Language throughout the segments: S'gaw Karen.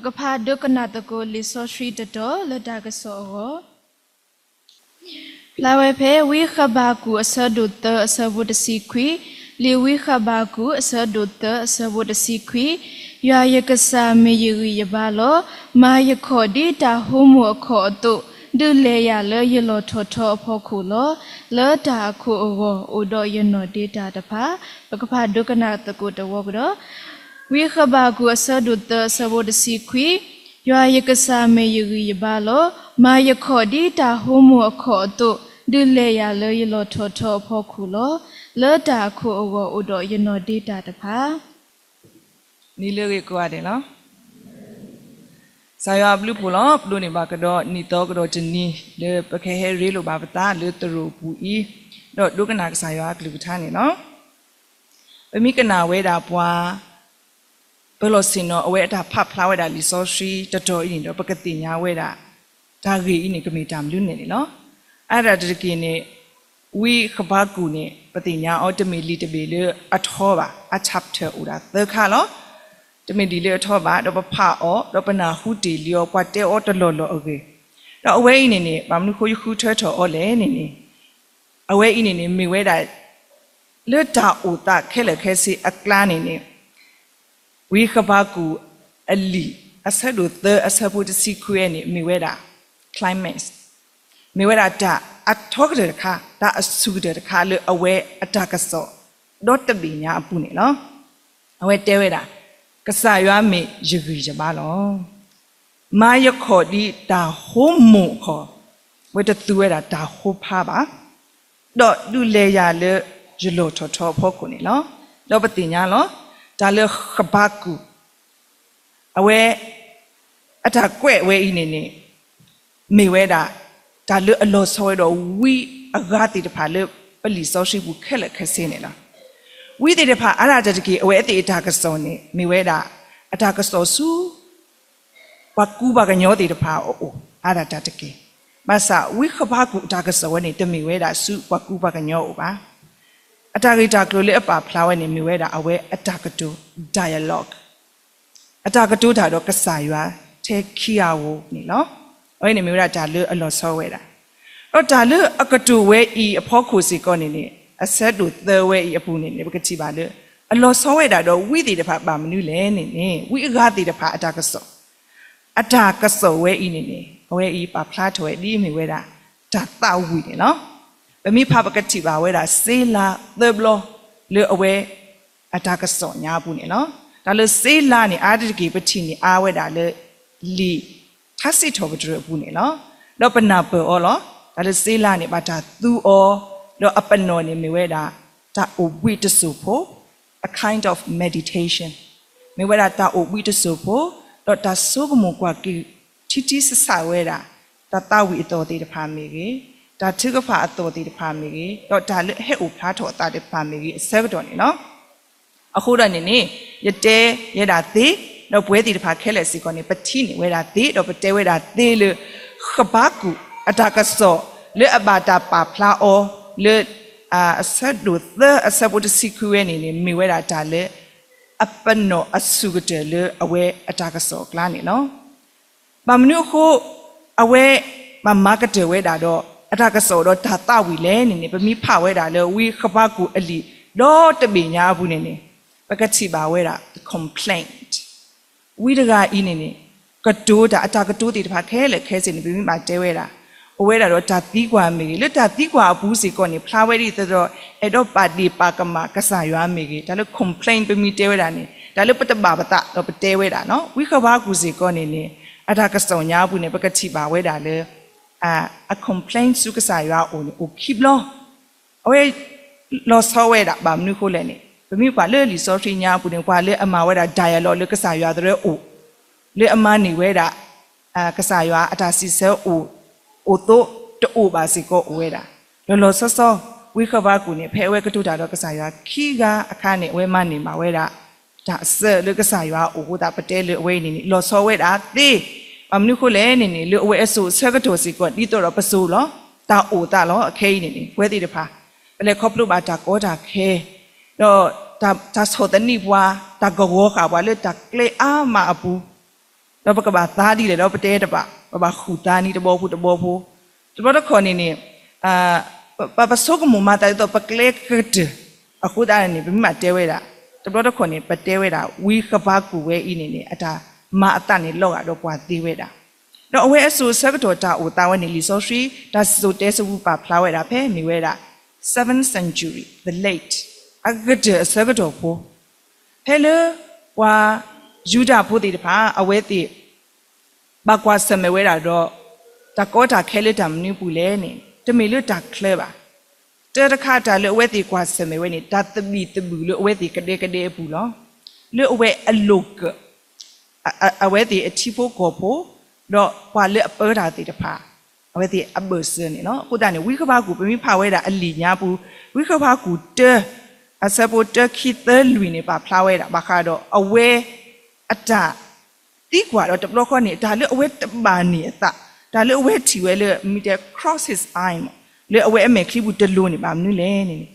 ပကဖးဒိကနၣ်သကိးလံာ်စီဆှံတတီၤလၢတၢ်ကစီၣ်အဂီၢ် ဖျါဝဲဖဲ ဝံဃဘးကူာ်အဆၢဒိၣ်သၢအဆၢဖိတဆံခွံ, လံာ်ဝံဃဘးကူာ်အဆၢဒိၣ်သၢအဆၢဖိတဆံခွံ, ယွၤယကစၢ်မ့ၢ်ယဂံၢ်ယဘါလီၤ. မၤယခီၣ်ဒ်တၢ်ဟိမိၣ်အခီၣ်အသိး, ဒုးလဲၤယၤလၢယလီၢ်ထီၣ်ထီအဖီခိၣ်လီၤ. လၢတၢ်အခိၣ်အဂီၢ် အိၣ်ဒီးယနီၢ်ဒ့တၢ်တဖၣ်. ပကဖးဒိကနၣ်သကိးတဝီကဒီး ဝံဃဘးကူာ်အဆၢဒိၣ်သၢအဆၢဖိတဆံခွံ, ယွၤယကစၢ်မ့ၢ်ယဂံၢ်ယဘါလီၤ. မၤယခီၣ်ဒ်တၢ်ဟိမိၣ်အခီၣ်အသိး, ဒုးလဲၤယၤလၢယလီၢ်ထီၣ်ထီအဖီခိၣ်လီၤ. လၢတၢ်အခိၣ်အဂီၢ်အိၣ်ဒီးယနီၢ်ဒ့တၢ်တဖၣ်. နံၤလၢအဂ့ၤကိးဂၤဒဲးလီၤ. ကစၢ်ယွၤအဘျုးအဖှိၣ်လီၤ. ပဒိးန့ၢ်ဘၣ်ကဒီးနံၣ်သီကဒီးတနံၤ လၢပကဟဲရ့လိာ်ဘၣ်ပသးလၢသရိာ်ပူၤအံၤ, ဒီးဒိကနၣ်ကစၢ်ယွၤအကလုၢ်ကထါန့ၣ်လီၤ. ပမ့ၢ်ကနၣ်ဝဲဒၣ်ပှၤ ပၢၤလီၢ်ဆ့ၣ်နီၤ အဝဲအတၢ်ဖးဖျါဝဲဒၣ်လံာ်စီဆှံတတီၤအံၤန့ၣ်ဒီး ပကသ့ၣ်ညါဝဲဒၣ် တၢ်ဂ့ၢ်အံၤန့ၣ် ကမ့ၢ်တၢ်မနုၤလဲၣ်န့ၣ်လီၤ. အါဒၣ်တက့ၢ်န့ၣ် ဝံဃဘးကူာ်န့ၣ် ပသ့ၣ်ညါအီၤ တမ့ၢ်လံာ်တဘ့ၣ်လၢအထီဘၣ်, အ chapter အိၣ်ဒၣ်သၢခါလီၤ. တမ့ၢ်လံာ်လၢအထီဘၣ် ဒီးပဖးအီၤ ဒီးပနၢ်ဟူတ့ၢ်လံအီၤ ပှၤတဲအီၤတလီၢ်လီၢ်အဂ့ၢ်, ဒီးအဝဲအံၤန့ၣ်န့ၣ် ဘၣ်မနုၤဃိယဃုထၢထီၣ်အီၤလဲၣ်န့ၣ်န့ၣ် အဝဲအံၤန့ၣ်န့ၣ် မ့ၢ်ဝဲဒၣ် လၢတၢ်အိၣ်သးခဲလၢာ်ခဲဆ့အကျါန့ၣ်န့ၣ် ဝံဃဘးကူာ်အလံာ်အဆၢဒိၣ်သၢအဆၢဖိတဆံခွံန့ၣ် မ့ၢ်ဝဲဒၣ် climax, မ့ၢ်ဝဲဒၣ်တၢ်အထီကတၢၢ်တခါ, တၢ်အဆူၣ်ကတၢၢ်တခါလၢအဝဲအတၢ်ကစီၣ် ဒီတဘ့ၣ်ညါအပူၤန့ၣ်လီၤ. အဝဲတဲဝဲဒၣ်, ကစၢ်ယွၤမ့ၢ်ယဂံၢ်ယဘါလီၤ. မၤယခီၣ်ဒ်တၢ်ဟိမိၣ်အခီၣ်, အဝဲတသူဝဲဒၣ်တၢ်ဟိဖးဘၣ်, ဒီးဒုးလဲၤယၤလၢယလီၢ်ထီၣ်ထီအဖီခိၣ်န့ၣ်လီၤ. ဒီးပသ့ၣ်ညါလီၤ, တၢ်လၢဃဘးကူာ် အဝဲ အတၢ်ကွဲးဝဲအံၤန့ၣ်န့ၣ် မ့ၢ်ဝဲဒၣ် တၢ်လၢအလီၤဆီဝဲဒီးဝံအဂၤသ့ၣ်တဖၣ်လၢပလံာ်စီဆှံပူၤခဲလၢာ်ခဲဆ့န့ၣ်လီၤ. ဝံသ့ၣ်တဖၣ်အါဒၣ်တၢ်တက့ၢ် အဝဲသ့ၣ်အတၢ်ကစီၣ်န့ၣ် မ့ၢ်ဝဲဒၣ် အတၢ်ကစီၣ်ဆူ ပှၤကူပှၤကညီသ့ၣ်တဖၣ်အအိၣ် အါဒၣ်တၢ်တက့ၢ်. ဘၣ်ဆၣ် ဝံဃဘးကူာ်အတၢ်ကစီၣ်ဝဲန့ၣ် တမ့ၢ်ဝဲဒၣ်ဆူပှၤကူပှၤကညီအအိၣ်ဘၣ်. အတၢ်ဂ့ၢ်တၢ်ကျိၤလၢအပာ်ဖျါဝဲန့ၣ် မ့ၢ်ဝဲဒၣ်အဝဲအတၢ်ကတိၤ dialogue အတၢ်ကတိၤတၢ်ဒီးကစၢ်ယွၤထဲခံဂၤဧိၤန့ၣ်လီၤ. အဝဲန့ၣ်မ့ၢ်ဝဲဒၣ်တၢ်လၢအလီၤဆီဝဲဒၣ်. ဒီးတၢ်လၢအကတိၤဝဲအံၤအဖီခိၣ်စ့ၢ်ကီးန့ၣ်န့ၣ် အဆၢဒိၣ်သၢဝဲအံၤအပူၤန့ၣ်န့ၣ် ပကထံၣ်ဘၣ်လၢ အလီၤဆီဝဲဒၣ်ဒီးဝံသ့ၣ်တဖၣ်ဘၣ်မနုၤလဲၣ်န့ၣ်န့ၣ် ဝံအဂၤသ့ၣ်တဖၣ်အတၢ်ကစီၣ် အတၢ်ကစီၣ်ဝဲအံၤန့ၣ်န့ၣ် အဝဲအံၤပာ်ဖျါထီၣ်ဝဲဒ်အမ့ၢ်ဝဲဒၣ် တၢ်သးဝံၣ်န့ၣ်လီၤ. ပမ့ၢ်ဖးပကထံၣ်ဘၣ်ဝဲဒၣ် စ့လးသၢဘျီ လၢအဝဲ အတၢ်ကစီၣ်ညါအပူၤန့ၣ်လီၤ. တၢ်လၢစ့လးန့ၣ် အါတက့ၢ် ပထံၣ်န့ၢ်အါဝဲဒၣ်လၢ လံာ်ထါစံးထီၣ်ပတြၢၤအပူၤန့ၣ်လီၤ. ဒီးပနၢ်ပၢၢ်အီၤလီၤ. တၢ်လၢစ့လးန့ၣ် ဘၣ်တၢ်သူအီၤ, ဒီးအပနီၣ်န့ၣ်မ့ၢ်ဝဲဒၣ် တၢ်အိၣ်ဘှံးတစိၢ်ဖိ, a kind of meditation, မ့ၢ်ဝဲဒၣ်တၢ်အိၣ်ဘှံးတစိၢ်ဖိ, ဒီးတၢ်ဆိကမိၣ်ကွၢ်က့ၤ ထံထံဆးဆးဝဲဒၣ် တၢ်သးဝံၣ်အသီၣ်သ့ၣ်တဖၣ်မ့ၢ်ဂ့ၤ, တၢ်ထုကဖၣ်အသီၣ်သ့ၣ်တဖၣ်မ့ၢ်ဂ့ၤ, ဒီးတၢ်လၢအဟဲအိၣ်ဖျါထီၣ်အသးသ့ၣ်တဖၣ်မ့ၢ်ဂ့ၤ အဆၢကတီၢ်န့ၣ်လီၤ. အဃိဒီးန့ၣ်န့ၣ် ယတဲယဲဒၣ်သ့, ဒီးပဝဲသ့ၣ်တဖၣ်ခဲလၢာ်စ့ၢ်ကီးန့ၣ် ပထံၣ်န့ၢ်ဝဲဒၣ်သ့, ဒီးပတဲဝဲဒၣ်သ့လၢ ဃဘးကူာ်အတၢ်ကစီၣ်လၢအဘၣ်တၢ်ပာ်ဖျါအီၤလၢ အဆၢဒိၣ်သၢအဆၢဖိတဆံခွံဝဲန့ၣ်န့ၣ် မ့ၢ်ဝဲဒၣ်တၢ်လၢ အပနီၣ်အဆူၣ်ကတၢၢ်လၢအဝဲအတၢ်ကစီၣ်အကျါန့ၣ်လီၤ. ဘၣ်မနုၤအဃိ အဝဲမၤမၤကတၢၢ်ဝဲဒၣ်ဒီး အတၢ်ကစီၣ်ဒီးတၢ်သးဝံၣ်လဲၣ်န့ၣ်န့ၣ် ပမ့ၢ်ဖးဝဲဒၣ်လၢဝံဃဘးကူာ်အလံာ် ဒီတဘ့ၣ်ညါအပူၤန့ၣ်န့ၣ် ပကထံၣ်ဘၣ်ဝဲဒၣ် complaint ဝံတဂၤအံၤန့ၣ်န့ၣ် ကတိၤတၢ် အတၢ်ကတိၤသ့ၣ်တဖၣ်ခဲလၢာ်ခဲဆ့န့ၣ် ပမ့ၢ်ဘၣ်တဲဝဲဒၣ် အိၣ်ဝဲဒၣ်ဒီးတၢ်သံကွၢ်မ့ၢ်ဂ့ၤ, လၢတၢ်သံကွၢ်အပူၤစ့ၢ်ကီးန့ၣ် ဖျါဝဲဒ်သိးဒီး အဲၣ်ဒိးပာ်ဒ့ၣ်ပာ်ကမၣ်ကစၢ်ယွၤမ့ၢ်ဂ့ၤ, တၢ်လၢ complaint ပမ့ၢ်တဲဝဲဒၣ်န့ၣ် တၢ်လၢပတဘၣ်ပသးဒီးပတဲဝဲဒၣ်နီၤ. ဝံဃဘးကူာ်စ့ၢ်ကီးန့ၣ်န့ၣ် အတၢ်ကစီၣ်ညါအပူၤန့ၣ် ပကထံၣ်ဘၣ်ဝဲဒၣ်လၢ အ complaint ဆူကစၢ်ယွၤအအိၣ်န့ၣ် အိၣ်ခံဘျီ အဝဲ လီၤဆီဝဲဒၣ် ဘၣ်မနုၤဃိလဲၣ်န့ၣ် ပမ့ၢ်ကွၢ်လၢလံာ်စီဆှံညါအပူၤန့ၣ် ပှၤလၢအမၤဝဲဒၣ် dialogue လၢကစၢ်ယွၤသရၢအိၣ်, လၢအမၤန့ၢ်ဝဲဒၣ် ကစၢ်ယွၤအတၢ်စံးဆၢအိၣ်, အိၣ်သိးတအိၣ်ဘၣ်စ့ၢ်ကီးအိၣ်ဝဲဒၣ်. လီၤလီၤဆီဆီ ဝံဃဘးကူာ်န့ၣ် ဖဲအဝဲကတိၤတၢ်ဒီးကစၢ်ယွၤခံဂၤအခါန့ၣ် အဝဲမၤန့ၢ်ဘၣ်ဝဲဒၣ် တၢ်အစၢလၢကစၢ်ယွၤအအိၣ်အဃိသတး ပတဲလၢအဝဲအံၤန့ၣ်န့ၣ် လီၤဆီဝဲဒၣ်သ့. ဘၣ်မနုၤဃိလဲၣ်န့ၣ်န့ၣ် လၢအဝဲအစိၤအဆၢကတီၢ်စ့ၢ်ကီး ဒ်သိးဒီးပစိၤလီၤ. တၢ်အိၣ်သးလီၤ. အခဲအံၤန့ၣ်န့ၣ် ပဝဲသ့ၣ်တဖၣ် ပလဲၤခီဖျိဘၣ်တၢ်ကီတၢ်ခဲ ဒီးတၢ်ဆီၣ်သနံးပှၤ တၢ်ကဝီၤဃာ်ပှၤလၢတၢ်ကျဲအါမးအပူၤ ဒီးပကဘၣ်သါဒ်လဲၣ်ဒီးပတဲတဘၣ်, ပဘၣ်ဃုာ်သါန့ၢ်တဘီဖိတဘီဖိ. တဘျီတခီၣ်န့ၣ်န့ၣ် ပ ပ ပဆိကမိၣ်မၤသးဒ်သိးပကျဲကတၢၢ်, အဃိသတးန့ၣ် ပမ့ၢ်ဘၣ်တဲဝဲဒၣ်, တဘျီတခီၣ်န့ၣ် ပတဲဝဲဒၣ် ဝံဃဘးကူာ်ဝဲအံၤန့ၣ်န့ၣ် အတၢ်မၤအသးန့ၣ်လီၤဂာ်ဒီးပှၤသ့ဝဲဒၣ်. ဒီးအဝဲအစိၤအဆၢကတီၢ်တၢ်အိၣ်သးဝဲန့ၣ် လံာ်စီဆှံ တၢ်စံၣ်စိၤတဲစိၤပူၤပာ်ဖျါဝဲဒၣ် ဖဲမ့ၢ်ဝဲဒၣ် seventh century, the late, အကတၢၢ်အဆၢကတီၢ်ဖိ ဖဲလၢ ပှၤယူဒၤဖိသ့ၣ်တဖၣ် အဝဲသ့ၣ် ဘၣ်ကွၢ်ဆၢၣ်မဲာ်ဝဲဒၣ်ဒီး တၢ်ကီတၢ်ခဲလၢတၢ်မနုၤအပူၤလဲၣ်န့ၣ် တမ့ၢ်လၢတၢ်ချၢဘၣ်. တၢတခါတၢ်လၢအဝဲသ့ၣ်ကွၢ်ဆၢၣ်မဲာ်ဝဲန့ၣ် တၢ်သဘံၣ်သဘုၣ်လၢအဝဲသ့ၣ်ကဒဲကဒဲအပူၤလီၤ. လၢအဝဲအလိၤကၢၢ် အဝဲသ့ၣ်အထံဖိကီၢ်ဖိ ဒီးပှၤလၢအပၢတၢ်သ့ၣ်တဖၣ် အဝဲသ့ၣ်အဘၢၣ်စၢၤန့ၣ်လီၤ. အဃိသတးန့ၣ် ဝံဃဘးကူာ် ပမ့ၢ်ဖးဝဲဒၣ်အလံာ်ညါပူၤ ဝံဃဘးကူာ်တၢ အဆၢဖိတၢ ခံ သၢ လွံၢ်န့ၣ် ပာ်ဖျါဝဲဒၣ် ဘၣ်ဃးဒီးအဝဲ အတၢ် သံကွၢ်ဒီးတဘျီဃီန့ၣ် တၢ်လၢအဝဲတဘၣ်န့ၢ်အသး, တၢ်လၢအဝဲထံၣ်ဝဲလၢ မ့ၢ်တဲ cross his eye မး, လၢအဝဲအမဲာ်ချံပူၤတလိၤန့ၣ် ဘၣ်မနုၤလဲၣ်န့ၣ်,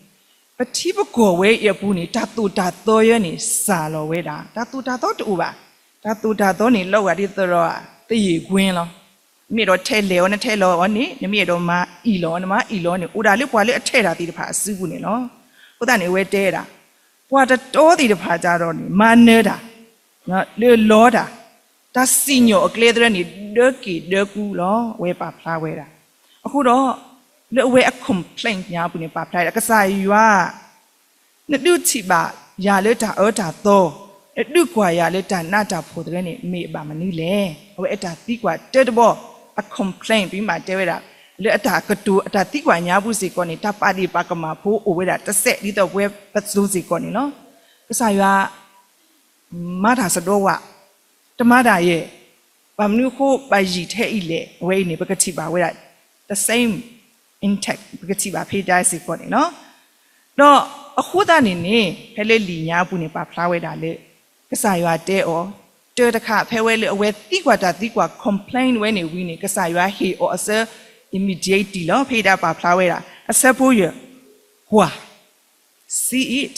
ပထံပကီၢ်ဝဲအံၤအပူၤန့ၣ် တၢ်သိၣ်တၢ်သီယဲန့ၣ် စၢ်လီၤဝဲဒၣ်, တၢ်သိၣ်တၢ်သီတအိၣ်ဘၣ်. တၢ်သိၣ်တၢ်သီန့ၣ် လီၤဂာ်ဒ်သိးဒီး သယ့ၣ်ကွ့လီၤ. နမ့ၢ်အဲၣ်ဒိးထဲလဲၣ်အီၤ နထဲလီၤအီၤန့ၣ်, နမ့ၢ်အဲၣ်ဒိးမၤအံၣ်လီၤအီၤ နမၤအံၣ်လီၤအီၤန့ၣ် အိၣ်ဒၣ်လၢပှၤလၢအထဲတၢ်သ့ၣ်တဖၣ်အစုပူၤန့ၣ်လီၤ. အဃိသတးန့ၣ် အဝဲတဲဒၣ် ပှၤတတီသ့ၣ်တဖၣ်တၢ်ဒီးန့ၣ် မၤနၢၤတၢ် လၢလီတၢ်, တၢ်စံၣ်ညီၣ်အကျဲသရၢန့ၣ် ဒၢက့ၢ်ဒၢကူလီၤ. အဝဲပာ်ဖျါဝဲဒၣ်. အဃိဒီး လၢအဝဲအ complaint ညါအပူၤန့ၣ် ပာ်ဖျါဒၣ် ကစၢ်ယွၤ နဒုးထံၣ်ဘၣ်ယၤလၢတၢ်အၢတၢ်သီ, နဒုးကွၢ်ယၤလၢတၢ်နးတၢ်ဖှီၣ်သရၢန့ၣ် မ့ၢ်အဘၣ်မနုၤလဲၣ်. အဝဲအတၢ်သံကွၢ်တၢတဘီ အ complaint ပမ့ၢ်တဲဝဲဒၣ် လၢအတၢ်ကတိၤ အတၢ်သံကွၢ်ညါပူၤစ့ၢ်ကီးန့ၣ် တၢ်ပာ်ဒ့ၣ်ပာ်ကမၣ်ဖိအိၣ်ဝဲဒၣ်တစဲး ဒ်သိးပဝဲပစိၤစ့ၢ်ကီးန့ၣ်လီၤ. ကစၢ်ယွၤ မၤတၢ်စဒီဝး, တမၤတၢ်ယဲၢ်, ဘၣ်မနုၤအဃိဘၣ်ယံာ်ထဲအံၤလဲၣ်. အဝဲအံၤန့ၣ် ပကထံၣ်ဘၣ်ဝဲဒၣ် the same intent ပကထံၣ်ဘၣ်ဖဲဒၣ်စ့ၢ်ကီးန့ၣ်လီၤ. ဒီးအဃိသတးန့ၣ်န့ၣ် ဖဲလၢလံာ်ညါအပူၤန့ၣ် ပာ်ဖျါဝဲဒၣ်လၢ ကစၢ်ယွၤတဲအီၤ တၢတခါ ဖဲဝဲလၢအဝဲသံကွၢ်တၢ်သံကွၢ် complain ဝဲန့ၣ်ဝံၤန့ၣ် ကစၢ်ယွၤဟ့ၣ်အီၤအဆၢ immediately လီၤ. ဖဲဒၣ်ပာ်ဖျါဝဲဒၣ် အဆၢဖိယဲၢ်, ကွၢ် see it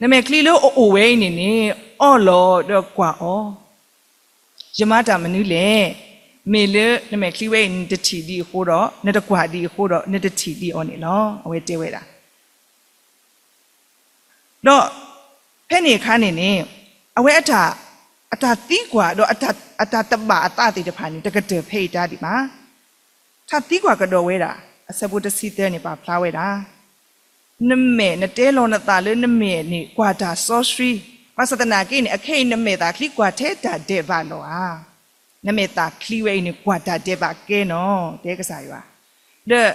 နမဲာ်ချံလၢအအိၣ်ဝဲအံၤန့ၣ်န့ၣ် အီၣ်လီၤဒီးကွၢ်အီၤ, ယမၤတၢ်မနုၤလဲၣ်. မ့ၢ်လၢနမဲာ်ချံဝဲအံၤ နတထံၣ်ဒံးအဃိဒီး နတကွၢ်ဒံးအဃိဒီး နတထံၣ်ဒံးအီၤန့ၣ်လီၤ. အဝဲတဲဝဲဒၣ် ဒီးဖဲန့ၣ်အခါန့ၣ်န့ၣ် အဝဲအတၢ် အတၢ်သံကွၢ်ဒီး အတၢ်တဘၣ်အသးသ့ၣ်တဖၣ်န့ၣ် တကတၢၢ်ဖဲအံၤတၢ်ဒံးဘၣ်. တၢ်သံကွၢ်ကဒီးဝဲဒၣ် အဆၢဖိတဆံသၢန့ၣ် ပာ်ဖျါဝဲဒၣ် နမဲာ် နတဲလီၤနသးလၢနမဲာ်န့ၣ် ကွၢ်တၢ်စီဆှံ, ဘၣ်ဆၣ်သနာ်က့န့ၣ် အခဲအံၤနမဲာ်သးချံ ကွၢ်ထဲတၢ်ဒဲးဘးလီၤဧါ. နမဲာ်သးချံဝဲအံၤန့ၣ် ကွၢ်တၢ်ဒဲးဘးကဲနီၤ တဲကစၢ်ယွၤ, ဒီး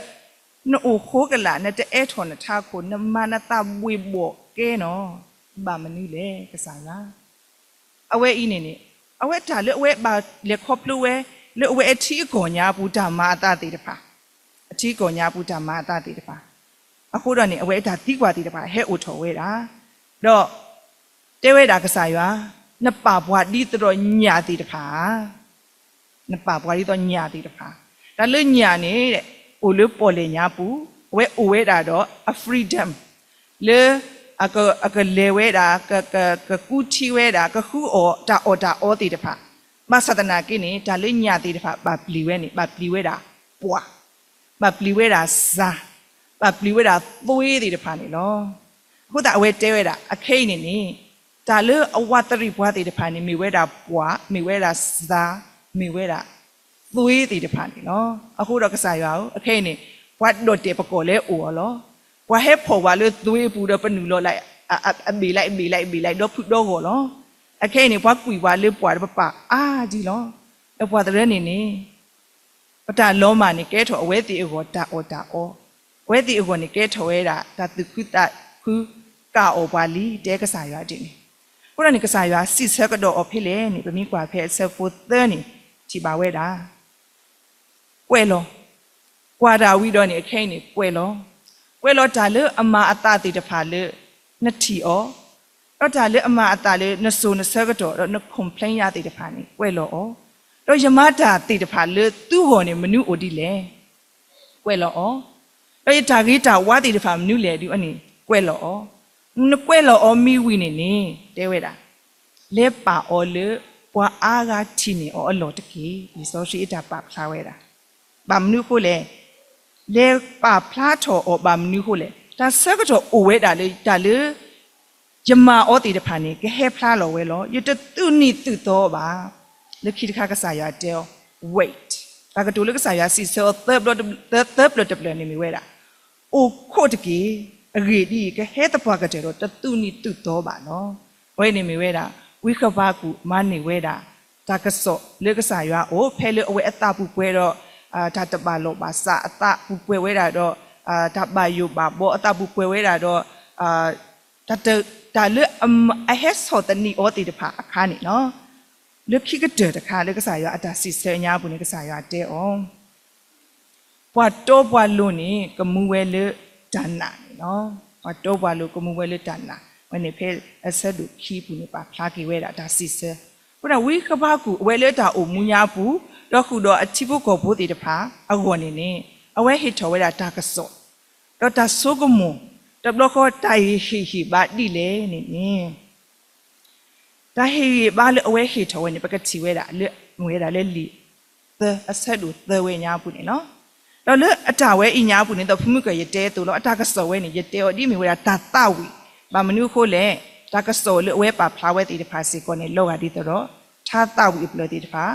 နအိၣ်ဃိကလာ် နတအဲးထီၣ်နထးခိၣ် နမၤနသးဘှ့ၣ်ဘှီၣ်ကဲနီၤ, ဘၣ်မနုၤလဲၣ် ကစၢ်ယွၤ အဝဲအံၤန့ၣ်န့ၣ် အဝဲတၢ်လၢအဝဲဘၣ်လဲၤခီဖျိဝဲ လၢအဝဲအထံအကီၢ်ညါအပူၤ တၢ်မၤအသးသ့ၣ်တဖၣ်, အထံအကီၢ်ညါအပူၤ တၢ်မၤအသးသ့ၣ်တဖၣ်, အဃိဒီးန့ၣ် အဝဲအတၢ်သံကွၢ်သ့ၣ်တဖၣ် ဟဲအိၣ်ထီၣ်ဝဲဒၣ်, ဒီး တဲဝဲဒၣ်ကစၢ်ယွၤ, နပာ်ပှၤဒ်သိးဒီးညၣ်သ့ၣ်တဖၣ်ဧါ. နပာ်ပှၤဒ်သိးညၣ်သ့ၣ်တဖၣ်, တၢ်လၢညၣ်န့ၣ် အိၣ်လၢပီၣ်လဲၣ်ညါပူၤ, အဝဲအိၣ်ဝဲဒၣ်ဒီးအ freedom လၢ အကလဲၤဝဲဒၣ်, ကကူထံဝဲဒၣ်, ကဃုအီၣ်တၢ်အီၣ်တၢ်အီသ့ၣ်တဖၣ်, ဘၣ်ဆၣ်သနာ်က့န့ၣ် တၢ်လၢညၣ်သ့ၣ်တဖၣ် ဘၣ်ပျံၤဝဲန့ၣ် ဘၣ်ပျံၤဝဲဒၣ်ပှာ်, ဘၣ်ပျံၤဝဲဒၣ်စၤ, ဘၣ်ပျံၤဝဲဒၣ်သွ့သ့ၣ်တဖၣ်န့ၣ်လီၤ. အဃိသတးအဝဲတဲဝဲဒၣ် အခဲအံၤန့ၣ်န့ၣ် တၢ်လၢအဝးတရံးပှၤသ့ၣ်တဖၣ်န့ၣ် မ့ၢ်ဝဲဒၣ်ပှာ်, မ့ၢ်ဝဲဒၣ်စၤ, မ့ၢ်ဝဲဒၣ်သွ့သ့ၣ်တဖၣ်န့ၣ်လီၤ. အဃိဒီးကစၢ်ယွၤဧၢ, အခဲအံၤန့ၣ် ပှၤဒီၣ်တဲာ်ပကီၢ်လၢအအိၣ်အီၤလီၤ. ပှၤဟဲဖီၣ်ပှၤလၢသွ့အပူၤဒီး ပနုာ်လီၤလၢ အဘ့ၣ်လၢအဘ့ၣ်လၢအဘ့ၣ်လၢ ဒီဖုဒီဂီၢ်လီၤ. အခဲအံၤန့ၣ် ပှၤကွံာ်ပှၤလၢပှၢ်ဒီး ပပာ်အါဒံးလီၤ. ဒီးပှၤသရၢန့ၣ်န့ၣ် ပတၢ်လီၤမၢ်န့ၣ် ကဲထီၣ်အဝဲသ့ၣ်အဂီၢ်တၢ်အီၣ်တၢ်အီ, အဝဲသ့ၣ်အဂီၢ်န့ၣ် ကဲထီၣ်ဝဲဒၣ် တၢ်သူၣ်ခုသးခုကၢ်အီၣ်ပှၤလံ တဲကစၢ်ယွၤဒ်န့ၣ်. အဃိဒီးန့ၣ် ကစၢ်ယွၤစံးဆၢကဒီးအီၤဖဲလဲၣ်န့ၣ် ပမ့ၢ်ကွၢ်ဖဲအဆၢဖိသၢန့ၣ် ထံၣ်ဘၣ်ဝဲဒၣ် ကွဲးလီၤ. ကွၢ်တၢ်ဝံၤဒီးန့ၣ် အခဲအံၤန့ၣ် ကွဲးလီၤ. ကွဲးလီၤတၢ်လၢအမၤအသးသ့ၣ်တဖၣ်လၢ နထံၣ်အီၤ, ဒီးတၢ်လၢအမၤအသးလၢနစိၤနဆၢကတီၢ် ဒီးန complain ယၤသ့ၣ်တဖၣ်န့ၣ် ကွဲးလီၤအီၤ, ဒီးယမၤတၢ်သ့ၣ်တဖၣ်လၢသုဂီၢ်န့ၣ် မနုၤအိၣ်ဒ်လဲၣ်. ကွဲးလီၤအီၤ, ဒီးယတၢ်ဂ့ၤတၢ်ဝါသ့ၣ်တဖၣ်မနုၤလဲၣ်ဒ်အန့ၣ် ကွဲးလီၤအီၤ, နကွဲးလီၤအီၤမ့ၢ်ဝံၤန့ၣ်န့ၣ် တဲဝဲဒၣ် လဲၤပာ်အီၤလၢ ပှၤအါဂၤထံၣ်န့ၢ်အီၤအလီၢ်တက့ၢ်. လံာ်စီဆှံအတၢ်ပာ်ဖျါဝဲဒၣ် ဘၣ်မနုၤအဃိလဲၣ်, လဲၤပာ်ဖျါထီၣ်အီၤဘၣ်မနုၤအဃိလဲၣ်, တၢ်ဆၢကတီၢ်အိၣ်ဝဲဒၣ်လၢတၢ်လၢ ယမၤအီၤသ့ၣ်တဖၣ်န့ၣ် ကဟဲဖျါလီၤဝဲလီၤ. ယတသူၣ်နံၣ်သူၣ်သီဘၣ်. လၢခံတခါကစၢ်ယွၤတဲအီၤ wait, တၢ်ကတိၤလၢကစၢ်ယွၤစံးဆၢအီၤ သၢပျၢၤတဖျၢၣ်န့ၣ်မ့ၢ်ဝဲဒၣ် အိၣ်ခိးတက့ၢ်. အဂ့ၢ်ဒ်အံၤ, ကဟဲသပှၢ်ကတၢၢ်ဒီးတသူၣ်နံၣ်သူၣ်သီဘၣ်လီၤ. အဝဲန့ၣ်မ့ၢ်ဝဲဒၣ် ဝံဃဘးကူာ်မၤန့ၢ်ဝဲဒၣ် တၢ်ကစီၣ်လၢကစၢ်ယွၤအအိၣ် ဖဲလၢအဝဲအသးပူၤပှဲၤဒီး တၢ်တဘၣ်လိာ်ဘၣ်စးအသးပူၤပှဲၤဝဲဒၣ်ဒီး တၢ်ဘၣ်ယိၣ်ဘၣ်ဘီအသးပူၤပှဲၤဝဲဒၣ်ဒီး တၢ်လၢအဟဲဆီၣ်သနံးအီၤသ့ၣ်တဖၣ်အခါန့ၣ်လီၤ. လၢခံကတၢၢ်တခါလၢကစၢ်ယွၤအတၢ်စံးဆၢညါအပူၤန့ၣ် ကစၢ်ယွၤတဲအီၤ ပှၤတီပှၤလိၤန့ၣ် ကမူဝဲလၢတၢ်နာ်န့ၣ်လီၤ. ပှၤတီပှၤလိၤကမူဝဲလၢတၢ်နာ်, အဝဲန့ၣ်ဖဲအဆၢဒိၣ်ခံပူၤန့ၣ် ပာ်ဖျါက့ၤဝဲဒၣ်တၢ်စံးဆၢ. အဃိဒီးဝံဃဘးကူာ် အဝဲလၢတၢ်အိၣ်မူညါအပူၤ ဒီးဃုာ်ဒီးအထံဖိကီၢ်ဖိသ့ၣ်တဖၣ်အဂီၢ်န့ၣ်န့ၣ် အဝဲဟ့ၣ်ထီၣ်ဝဲဒၣ်တၢ်ကစီၣ် ဒီးတၢ်ဆိကမိၣ် တဘျီဃီတၢ်ဟ့ၣ်ဟ့ၣ်ဘါဒ်လဲၣ်န့ၣ်န့ၣ် တၢ်ဟ့ၣ်ဂံၢ်ဘါလၢအဝဲဟ့ၣ်ထီၣ်ဝဲန့ၣ် ပကထံၣ်ဝဲဒၣ်လၢ မ့ၢ်ဝဲဒၣ်လၢလံာ်သၢ အဆၢဒိၣ်သၢဝဲညါအပူၤန့ၣ်လီၤ. ဒီးလၢအတၢ်ဝဲအံၤညါအပူၤန့ၣ် ဒီးဖုမုၢ်ကၢၢ်ယတဲအသိးလီၤ. အတၢ်ကစီၣ်ဝဲန့ၣ် ယတဲအီၤဒ်မ့ၢ်ဝဲဒၣ်တၢ်သးဝံၣ်, ဘၣ်မနုၤအဃိလဲၣ်, တၢ်ကစီၣ်လၢအဝဲပာ်ဖျါဝဲသ့ၣ်တဖၣ်စ့ၢ်ကီးန့ၣ် လီၤဂာ်ဒ်သိးဒီး ထါသးဝံၣ်အဖျၢၣ်သ့ၣ်တဖၣ်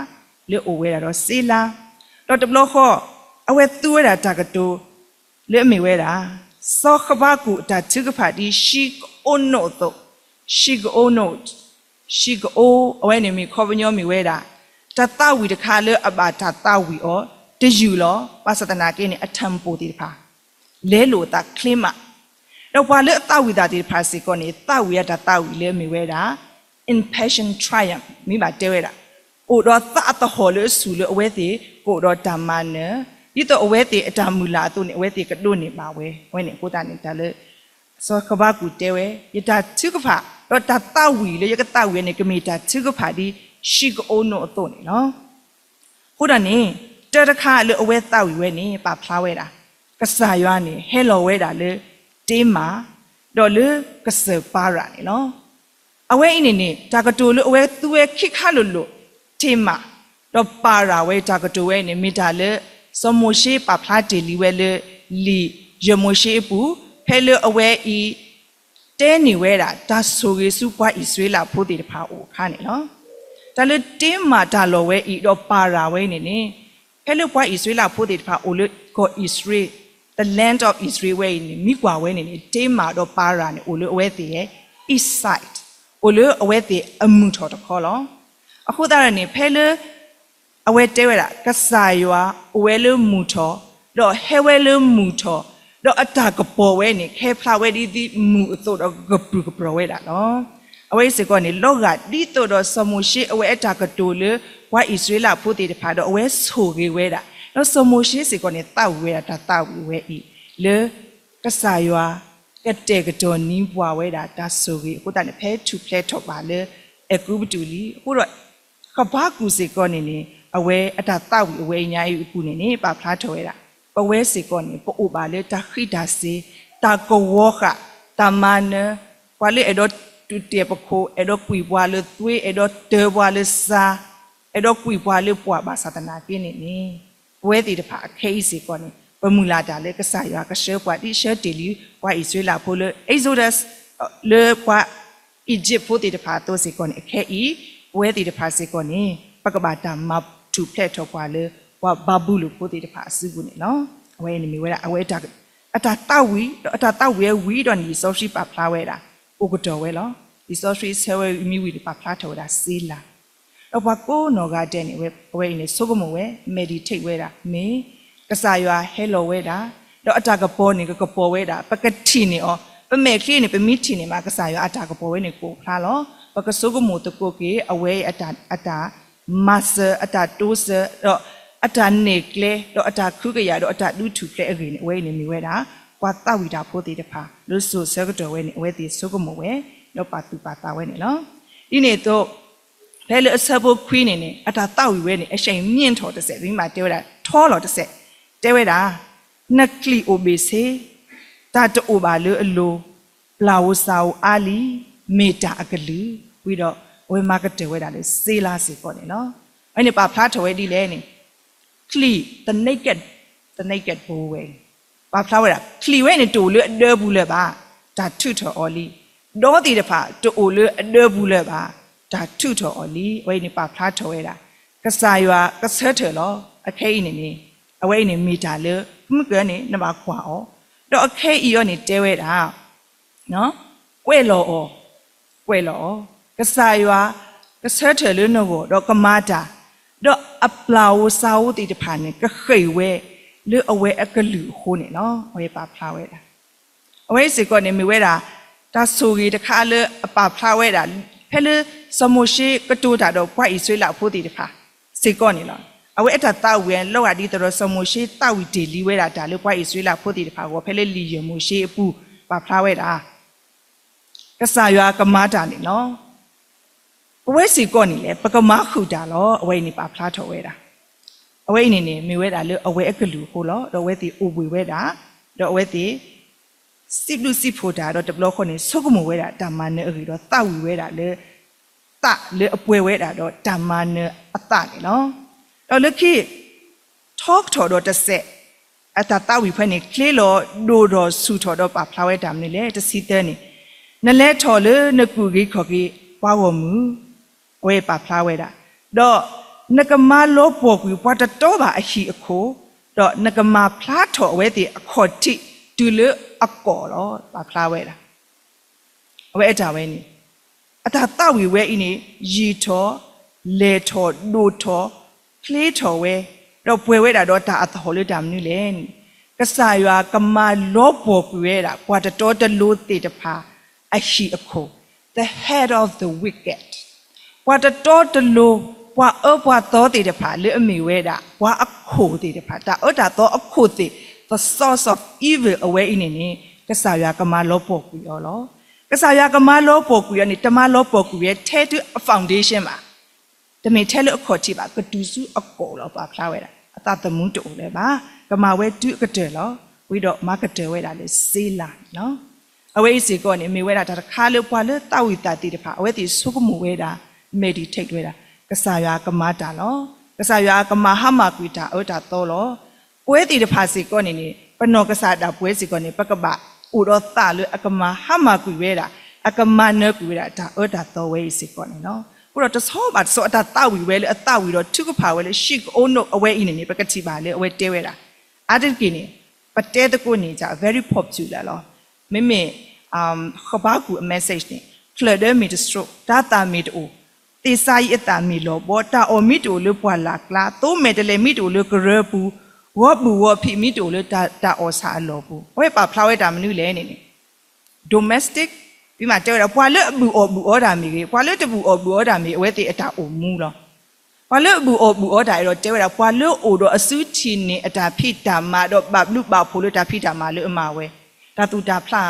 လၢအိၣ်ဝဲဒၣ်ဒီးစ့လါ, ဒီးတဘျီဃီ အဝဲသူဝဲဒၣ်တၢ်ကတိၤ လၢအမ့ၢ်ဝဲဒၣ် စီၤဃဘးကူာ်အတၢ်ထုကဖၣ်ဒ် ရှိကအိနိးအသိး, ရှိကအိနိး, ရှိကအိ, အဝဲန့ၣ်မ့ၢ်ခီပညီမ့ၢ်ဝဲဒၣ် တၢ်သးဝံၣ်တခါလၢအဘၣ်တၢ်သးဝံၣ်အီၤ တယုၢ်လီၤ. ဘၣ်ဆၣ်သနာ်က့န့ၣ် အထၢၣ်ပီၣ်သ့ၣ်တဖၣ် လဲလိာ်အသးချ့မး, ဒီးပှၤလၢအသးဝံၣ်သးသ့ၣ်တဖၣ်စ့ၢ်ကီးန့ၣ် သးဝံၣ်အတၢ်သးဝံၣ်လၢအမ့ၢ်ဝဲဒၣ် in Passion Triumph မ့ၢ်ဘၣ်တဲဝဲဒၣ် အိၣ်ဒီးသးအသဟီၣ်လၢအဆူၣ်လၢအဝဲသ့ၣ် ကအိၣ်ဒီးတၢ်မၤနၢၤ ဒ်သိးအဝဲသ့ၣ်အတၢ်မုၢ်လၢ်အသိးန့ၣ် အဝဲသ့ၣ်ကဒိးန့ၢ်ဘၣ်ဝဲ. အဝဲန့ၣ်အဃိသတးန့ၣ် တၢ်လၢ စီၤဃဘးကူာ်တဲဝဲ ယတၢ်ထုကဖၣ် ဒီးတၢ်သးဝံၣ်လၢယကသးဝံၣ်ဝဲန့ၣ် ကမ့ၢ်တၢ်ထုကဖၣ်ဒ် ရှိကအိနိးအသိးန့ၣ်လီၤ. အဃိဒီးန့ၣ် တၢ်တခါလၢအဝဲသးဝံၣ်ဝဲန့ၣ် ပာ်ဖျါဝဲဒၣ် ကစၢ်ယွၤန့ၣ် ဟဲလီၤဝဲဒၣ်လၢ တ့မၤ ဒီးလၢကစၢၢ်ပၤရၤန့ၣ်လီၤ. အဝဲအံၤန့ၣ်န့ၣ် တၢ်ကတိၤလၢအဝဲသူဝဲခံခါလိၤလိၤ တ့မၤ ဒီးပၤရၤဝဲတၢ်ကတိၤဝဲန့ၣ် မ့ၢ်တၢ်လၢ စီၤမိၤၡ့ပာ်ဖျါတ့ၢ်လံဝဲလၢ လံာ်ယဲၢ်မိၤၡ့အပူၤ ဖဲလၢအဝဲအံၤ တဲန့ၢ်ဝဲဒၣ် တၢ်ဆိၣ်ဂ့ၤဆူပှၤအံၣ်စရ့လးဖိသ့ၣ်တဖၣ်အအိၣ်အခါန့ၣ်လီၤ. တၢ်လၢတ့မၤတၢ်လီၢ်ဝဲအံၤ ဒီးပၤရၤဝဲအံၤန့ၣ်န့ၣ် ဖဲလၢပှၤအံၣ်စရ့လးဖိသ့ၣ်တဖၣ်အိၣ်လၢကီၢ်အံၣ်စရ့လး the land of Israel ဝဲအံၤန့ၣ် မ့ၢ်ကွၢ်ဝဲန့ၣ်န့ၣ် တ့မၤဒီးပၤရၤန့ၣ် အိၣ်လၢအဝဲသ့ၣ် east side အိၣ်လၢအဝဲသ့ၣ်အမုၢ်ထီၣ်တခီလီၤ. အဃိသတးန့ၣ် ဖဲလၢ အဝဲတဲဝဲဒၣ် ကစၢ်ယွၤအိၣ်ဝဲလၢမုၢ်ထီၣ်, ဒီးဟဲဝဲလၢမုၢ်ထီၣ်, ဒီးအတၢ်ကပီၤဝဲန့ၣ် ကဟဲဖျါဝဲဒ်သိးမုၢ်အသိးဒီးကပြုၢ်ကပြီၤဝဲဒၣ်လီၤ. အဝဲအံၤစ့ၢ်ကီးန့ၣ် လီၤဂာ်ဒ်သိးဒီးစီၤမိၤၡ့အဝဲအတၢ်ကတိၤလၢ ပှၤအံၣ်စရ့လးဖိသ့ၣ်တဖၣ်ဒီးအဝဲဆိၣ်ဂ့ၤဝဲဒၣ်, ဒီးစီၤမိၤၡ့စ့ၢ်ကီးန့ၣ် သးဝံၣ်ဝဲဒၣ်တၢ်သးဝံၣ်ဝဲအံၤ လၢ ကစၢ်ယွၤ ကတဲာ်ကတီၤနံၤပှၤဝဲဒၣ်တၢ်ဆိၣ်ဂ့ၤအဃိသတးန့ၣ် ဖဲထူၣ်ဖျဲးထီၣ်ဘၣ်လၢ အဲၤကူပတူးလံ. အဃိဒီး ဃဘးကူာ်စ့ၢ်ကီးန့ၣ်န့ၣ် အဝဲအတၢ်သးဝံၣ်အဝဲအံၤညါအံၤအပူၤန့ၣ်န့ၣ် ပာ်ဖျါထီၣ်ဝဲဒၣ် ပဝဲစ့ၢ်ကီးန့ၣ် ပအိၣ်ဘၣ်လၢတၢ်ဃံးတၢ်စ့ၤ, တၢ်ကဝီၤဃာ်, တၢ်မၤနၢၤ, ပှၤလၢအဲၣ်ဒိးတူၢ်တဲာ်ပခိၣ်, အဲၣ်ဒိးကွံာ်ပှၤလၢသွ့, အဲၣ်ဒိးတၢၤပှၤလၢစါ, အဲၣ်ဒိးကွံာ်ပှၤလၢပှၢ်ဘၣ်ဆၣ်သနာ်က့န့ၣ်န့ၣ် ပဝဲသ့ၣ်တဖၣ်အခဲအံၤစ့ၢ်ကီးန့ၣ် ပမုၢ်လၢ်တၢ်လၢကစၢ်ယွၤကဆှၢပှၤဒ်ဆှၢတ့ၢ်လံ ပှၤအံၣ်စရ့လးဖိလၢ Exodus လၢပှၤ Egypt ဖိသ့ၣ်တဖၣ်အသိးစ့ၢ်ကီးန့ၣ် အခဲအံၤ ပဝဲသ့ၣ်တဖၣ်စ့ၢ်ကီးန့ၣ် ပကဘၣ်တၢ်မၤထူၣ်ဖျဲးထီၣ်ပှၤလၢ ပှၤဘၤဘူလိၣ်ဖိသ့ၣ်တဖၣ်အစုပူၤန့ၣ်လီၤ. အဝဲအံၤန့ၣ်မ့ၢ်ဝဲဒၣ် အဝဲအတၢ်သးဝံၣ် ဒီးအတၢ်သးဝံၣ်ဝဲဝံၤဒီးန့ၣ် လံာ်စီဆှံပာ်ဖျါဝဲဒၣ် အိၣ်ကတီၢ်ဝဲလီၤ. လံာ်စီဆှံဆၢဝဲမံဝံၤန့ၣ် ပာ်ဖျါထီၣ်ဝဲဒၣ်စ့လၤ ဒီးပှၤကိးနီၢ်ဂၤဒဲးန့ၣ် အဝဲအံၤန့ၣ် ဆိကမိၣ်ဝဲ meditate ဝဲဒၣ် မ့ၢ် ကစၢ်ယွၤဟဲလီၤဝဲဒၣ်, ဒီးအတၢ်ကပီၤန့ၣ် ကကပီၤဝဲဒၣ်, ပကထံၣ်န့ၢ်အီၤ, ပမဲာ်ချံန့ၣ် ပမ့ၢ်ထံၣ်န့ၢ်မး ကစၢ်ယွၤအတၢ်ကပီၤဝဲန့ၣ် ကအိၣ်ဖျါလီၤ. ပကဆိကမိၣ်သကိးက့ၤ အဝဲအတၢ် အတၢ်မၤစၢၤ, အတၢ်တိစၢၤ, ဒီးအတၢ်နဲၣ်ကျဲ, ဒီးအတၢ်ခုကယာ်, ဒီးအတၢ်ဒုးထူၣ်ဖျဲးအဂ့ၢ်န့ၣ် အဝဲအံၤန့ၣ်မ့ၢ်ဝဲဒၣ် ပှၤသးဝံၣ်တၢ်ဖိသ့ၣ်တဖၣ် လၢစိၤဆၢကတီၢ်ဝဲန့ၣ် အဝဲသ့ၣ်ဆိကမိၣ်ဝဲ, ဒီးပာ်သူၣ်ပာ်သးဝဲန့ၣ်လီၤ. ဒ်န့ၣ်အသိး ဖဲလၢအဆၢဖိခွံန့ၣ်န့ၣ် အတၢ်သးဝံၣ်ဝဲန့ၣ် အဆဲၣ်မံထီၣ်တစဲး ပမ့ၢ်တဲဝဲဒၣ် ထီလီၤတစဲး, တဲဝဲဒၣ် နကျံာ်အိၣ်ဘ့ၣ်ဆ့, တၢ်တအိၣ်ဘၣ်လၢအလိၤ, ပျၢ်ဧိၤစၢ်ဧိၤအါလံ, မ့ၢ်တၢ်အကလုၢ်, ဝံၤဒီး အဝဲမၤကတၢၢ်ဝဲဒၣ်လၢစ့လါစ့ၢ်ကီးန့ၣ်လီၤ. အဝဲန့ၣ်ပာ်ဖျါထီၣ်ဝဲဒ်လဲၣ်န့ၣ်, ချံၣ် the naked, the naked bull ဝဲအံၤ, ပာ်ဖျါဝဲဒၣ် ချံၣ်ဝဲန့ၣ် တအိၣ်လၢအဒၢပူၤလၢၤဘၣ်, တၢ်ထုးထီၣ်အီၤလံ. ဒီးသ့ၣ်တဖၣ် တအိၣ်လၢအဒၢပူၤလၢၤဘၣ်, တၢ်ထုးထီၣ်အီၤလံ. အဝဲအံၤန့ၣ်ပာ်ဖျါထီၣ်ဝဲဒၣ် ကစၢ်ယွၤကဆၢထၢၣ်လီၤ. အခဲအံၤန့ၣ်န့ၣ်, အဝဲအံၤန့ၣ်မ့ၢ်တၢ်လၢ မုၢ်ကၢန့ၣ် နဘၣ်ကွၢ်အီၤ, ဒီးအခဲအံၤအီၤန့ၣ်တဲဝဲဒၣ် ကွဲးလီၤအီၤ, ကွဲးလီၤအီၤ, ကစၢ်ယွၤ ကဆၢထၢၣ်လၢနဂီၢ် ဒီးကမၤတၢ်, ဒီးအပျၢ်ဧိၤစၤဧိၤသ့ၣ်တဖၣ်န့ၣ် ကဃ့ၢ်ဝဲလၢအဝဲအကလုၢ်အဃိန့ၣ်လီၤ. အဝဲပာ်ဖျါဝဲဒၣ်, အဝဲစ့ၢ်ကီးန့ၣ် မ့ၢ်ဝဲဒၣ် တၢ်ဆိၣ်ဂ့ၤတခါလၢအပာ်ဖျါဝဲဒၣ် ဖဲလၢစီၤမိၤၡ့ကတိၤတၢ်ဒီးပှၤအံၣ်စရ့လးဖိသ့ၣ်တဖၣ်စ့ၢ်ကီးန့ၣ်လီၤ. အဝဲအတၢ်သးဝံၣ်အလီၤဂာ်ဒ်သိးဒီး စီၤမိၤၡ့သးဝံၣ်တ့ၢ်လံဝဲဒၣ်တၢ်လၢပှၤအံၣ်စရ့လးဖိသ့ၣ်တဖၣ်အဂီၢ် ဖဲလၢလံာ်ယဲၢ်မိၤၡ့အပူၤ ပာ်ဖျါဝဲဒၣ် ကစၢ်ယွၤကမၤတၢ်န့ၣ်လီၤ. ပဝဲစ့ၢ်ကီးန့ၣ်လဲၣ် ပကမၤဃုာ်တၢ်လီၤ. အဝဲအံၤန့ၣ်ပာ်ဖျါထီၣ်ဝဲဒၣ်, အဝဲအံၤန့ၣ်န့ၣ် မ့ၢ်ဝဲဒၣ်လၢအဝဲအကလုၢ်အဃိလီၤ. ဒီးအဝဲသ့ၣ်အိၣ်ဘှံးဝဲဒၣ်, ဒီးအဝဲသ့ၣ် စံးဘျုးစံးဖှိၣ်တၢ် ဒီးတဘျီဃီန့ၣ် ဆိကမိၣ်ဝဲဒၣ်တၢ်မၤနၢၤအဂ့ၢ် ဒီးသးဝံၣ်ဝဲဒၣ်လၢ သးလၢအပှဲၤဝဲဒၣ်ဒီးတၢ်မၤနၢၤအသးန့ၣ်လီၤ. ဒီးလၢခံ ထီကထီၣ်ဒီးတစဲး အတၢ်သးဝံၣ်ဖဲန့ၣ် ချ့လီၤဒိၣ်ထီၣ်ဆူၣ်ထီၣ်ဒီးပာ်ဖျါဝဲတၢ်မနုၤလဲၣ်. တဆံသၢန့ၣ်, နလဲၤထီၣ်လၢနကုၢ်ဂ့ၤခီၣ်က့ၤပှၤဂီၢ်မုၢ်, အဝဲပာ်ဖျါဝဲဒၣ်, ဒီးနကမၤလီၤပှီၢ်ကွံာ်ပှၤတတီဘၣ်အဟံၣ်အခိၣ်, ဒီးနကမၤဖျါထီၣ်အဝဲသ့ၣ်အခီၣ်ထံးတုၤလၢအကီၢ်လီၤ. ပာ်ဖျါဝဲဒၣ် အဝဲအတၢ်ဝဲန့ၣ် အတၢ်သးဝံၣ်ဝဲအံၤန့ၣ် ယံာ်ထီၣ်, လဲၢ်ထီၣ်, ဒိၣ်ထီၣ်, ချ့ထီၣ်ဝဲ, ဒီးပှဲၤဝဲဒၣ်ဒီးတၢ်အသဟီၣ်လၢတၢ်မနုၤလဲၣ်န့ၣ်, ကစၢ်ယွၤကမၤလီၤပှီၢ်ကွံာ်ဝဲဒၣ် ပှၤတတီတလိၤသ့ၣ်တဖၣ်အဟံၣ်အခိၣ်, the head of the wicked, ပှၤတတီတလိၤ, ပှၤအၢပှၤသီသ့ၣ်တဖၣ်လၢအမ့ၢ်ဝဲဒၣ် ပှၤအခိၣ်သ့ၣ်တဖၣ်, တၢ်အၢတၢ်သီအခိၣ်သ့ၣ်, the source of evil အဝဲအံၤန့ၣ်န့ၣ် ကစၢ်ယွၤကမၤလီၤပှီၢ်ကွံာ်အီၤလီၤ. ကစၢ်ယွၤကမၤလီၤပှီၢ်ကွံာ်အီၤန့ၣ် တမၤလီၤပှီၢ်ကွံာ်ဝဲထဲတုၤအ foundation ဘၣ်. တမ့ၢ်ထဲလၢအခီၣ်ထံးဘၣ်, ကတုၤဆူအကီၢ်လီၤ. ပာ်ဖျါဝဲဒၣ် အသးသမူတအိၣ်လၢၤဘၣ်, ကမၤဝဲတုၤအကတၢၢ်လီၤ. ဝံၤဒီးမၤကတၢၢ်ဝဲဒၣ်လၢစ့လါန့ၣ်လီၤ. အဝဲအံၤစ့ၢ်ကီးန့ၣ် မ့ၢ်ဝဲဒၣ်တၢ်တခါလၢပှၤလၢသးဝံၣ်သးသ့ၣ်တဖၣ် အဝဲသ့ၣ်ဆိကမိၣ်ဝဲဒၣ်, meditate ဝဲဒၣ်, ကစၢ်ယွၤကမၤတၢ်လီၤ. ကစၢ်ယွၤကမၤဟါမၢ်ကွံာ်တၢ်အၢတၢ်သီလီၤ. ပဝဲသ့ၣ်တဖၣ်စ့ၢ်ကီးန့ၣ်န့ၣ် ပနီၢ်ကစၢ်ဒၣ်ပဝဲစ့ၢ်ကီးန့ၣ် ပကဘၣ်အိၣ်ဒီးသးလၢအကမၤဟါမၢ်ကွံာ်ဝဲဒၣ်, အကမၤနၢၤကွံာ်ဝဲဒၣ်တၢ်အၢတၢ်သီဝဲအံၤစ့ၢ်ကီးန့ၣ်လီၤ. အဃိဒီးတဆီဘၣ်တဆီ အတၢ်သးဝံၣ်ဝဲလၢအသးဝံၣ်ဒီးထုကဖၣ်ဝဲလၢ ရှံးကအိနိၣ်အဝဲအံၤန့ၣ်န့ၣ် ပကထံၣ်ဘၣ်လၢအဝဲတဲဝဲဒၣ်, အါတက့ၢ်န့ၣ် ပတဲသကိးန့ၣ် very popular လီၤ. မ့မ့ၢ် ဃဘါကူာ်အ message န့ၣ် ချၢၣ်ဒၢမ့ၢ်တဆှိး, တၤသၣ်မ့ၢ်တအိၣ်, သ့ၣ်စၤယံးအသၣ်မ့ၢ်လီၤဘီ, တၢ်အီၣ်မ့ၢ်တအိၣ်လၢပှၢ်လၢ်ကျါ, သိမဲာ်တဲးလဲးမ့ၢ်တအိၣ်လၢကရၢပူၤ, ဂီၤဘူၣ်ဂီၤဖံးမ့ၢ်တအိၣ်လၢတၢ်အီၣ်ဆၣ်အလီၢ်ပူၤ, အဝဲပာ်ဖျါဝဲတၢ်မနုၤလဲၣ်န့ၣ်န့ၣ် domestic, ဖဲမ့ၢ်တဲဝဲဒၣ် ပှၤလၢအဘုၣ်အီၣ်ဘုၣ်အီတၢ်မ့ၢ်ဂ့ၤ, ပှၤလၢတဘုၣ်အီၣ်ဘုၣ်အီတၢ်မ့ၢ်ဂ့ၤ, အဝဲသ့ၣ်အတၢ်အိၣ်မူလီၤ. ပှၤလၢအဘုၣ်အီၣ်ဘုၣ်အီတၢ်အဲၣ်ဒိးတဲဝဲဒၣ် ပှၤလၢအအိၣ်ဒီးအစုထံၣ်န့ၢ်အတၢ်ဖံးတၢ်မၤ ဒီးဘၣ်ဘျုးဘၣ်ဖှိၣ်လၢတၢ်ဖံးတၢ်မၤလၢအမၤဝဲ, တၢ်သူၣ်တၢ်ဖျးဧါ,